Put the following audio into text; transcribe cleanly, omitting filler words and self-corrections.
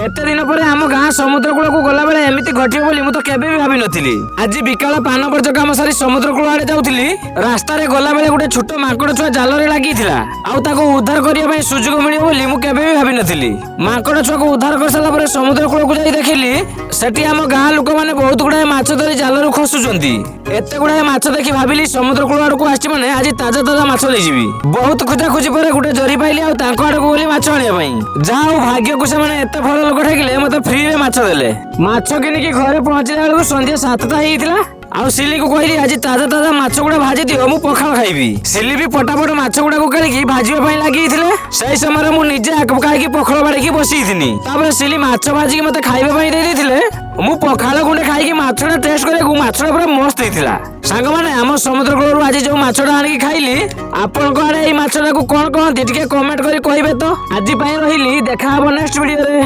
ଏତେ ଦିନ ପରେ ଆମ ଗାଁ ସମୁଦ୍ର କୂଳକୁ ଗଲାବେଳେ ଏମିତି ଘଟିବ ବୋଲି ମୁଁ ତ କେବେ ବି ଭାବିନଥିଲି। ଆଜି ବିକାଳ ପାନ ବର୍ଜ କାମ ସାରି ସମୁଦ୍ର କୂଳ ଆଡେ ଯାଉଥିଲି। ରାସ୍ତାରେ ଗଲାବେଳେ ଗୋଟେ ଛୋଟ ମାଙ୍କଡ ଛୁଆ ଜାଲରେ ଲାଗିଥିଲା ଆଉ ତାକୁ ଉଦ୍ଧାର କରିବା ପାଇଁ ସୁଯୋଗ ମିଳିବ ବୋଲି ମୁଁ କେବେ ବି ଭାବିନଥିଲି। ମାଙ୍କଡ ଛୁଆକୁ ଉଦ୍ଧାର କରିସାରିଲା ପରେ ସମୁଦ୍ର କୂଳକୁ ଯାଇ ଦେଖିଲି, ସେଠି ଆମ ଗାଁ ଲୋକମାନେ ବହୁତ ଗୁଡାଏ ମାଛ ଧରି ଜାଲରୁ ଖସୁଛନ୍ତି। ଏତେ ଗୁଡାଏ ମାଛ ଦେଖି ଭାବିଲି, ସମୁଦ୍ର କୂଳ ଆଡକୁ ଆସିଛି ମାନେ ଆଜି ତାଜା ତାଜା ମାଛ ନେଇଯିବି। ବହୁତ ଖୋଜା ଖୋଜି ପରେ ଗୋଟେ ଜରି ପାଇଲି ଆଉ ତାଙ୍କ ଆଡକୁ ଗଲି ମାଛ ଆଣିବା ପାଇଁ। ଯାହା ହଉ, ଭାଗ୍ୟକୁ ସେମାନେ ଏତେ ଭଲ ଲୋକ ଠେକିଲେ, ମତେ ଫ୍ରିରେ ମାଛ ଦେଲେ। ମାଛ କିଣିକି ଘରେ ପହଞ୍ଚିଲା ବେଳକୁ ସନ୍ଧ୍ୟା 7ଟା ହେଇଯାଇଥିଲା। ଆଉ ସିଲିକୁ କହିଲି, ଆଜି ତାଜା ତାଜା ମାଛ ଗୁଡା ଭାଜି ଦିଅ, ମୁଁ ପଖାଳ ଖାଇବି। ସିଲି ବି ପଟାପଟ ମାଛ ଗୁଡାକୁ କାଢିକି ଭାଜିବା ପାଇଁ ଲାଗିଯାଇଥିଲେ। ସେଇ ସମୟରେ ମୁଁ ନିଜେ ଆକୁ ଖାଇକି ପଖାଳ ବାଢିକି ବସିଥିଲି। ତାପରେ ସିଲି ମାଛ ଭାଜିକି ମତେ ଖାଇବା ପାଇଁ ଦେଇ ଦେଇଥିଲେ। ମୁଁ ପଖାଳ ଗୁଣ୍ଡେ ଖାଇକି ମାଛଟା ଟେଷ୍ଟ କରିବାକୁ, ମାଛଟା ପୁରା ମସ୍ତ ହେଇଥିଲା। ସାଙ୍ଗମାନେ, ଆମ ସମୁଦ୍ର କୂଳରୁ ଆଜି ଯୋଉ ମାଛଟା ଆଣିକି ଖାଇଲି, ଆପଣଙ୍କ ଆଡେ ଏଇ ମାଛଟାକୁ କଣ କହନ୍ତି, ଟିକେ କମେଣ୍ଟ କରି କହିବେ ତ। ଆଜି ପାଇଁ ରହିଲି, ଦେଖା ହବ ନେକ୍ସଟ ଭିଡିଓରେ।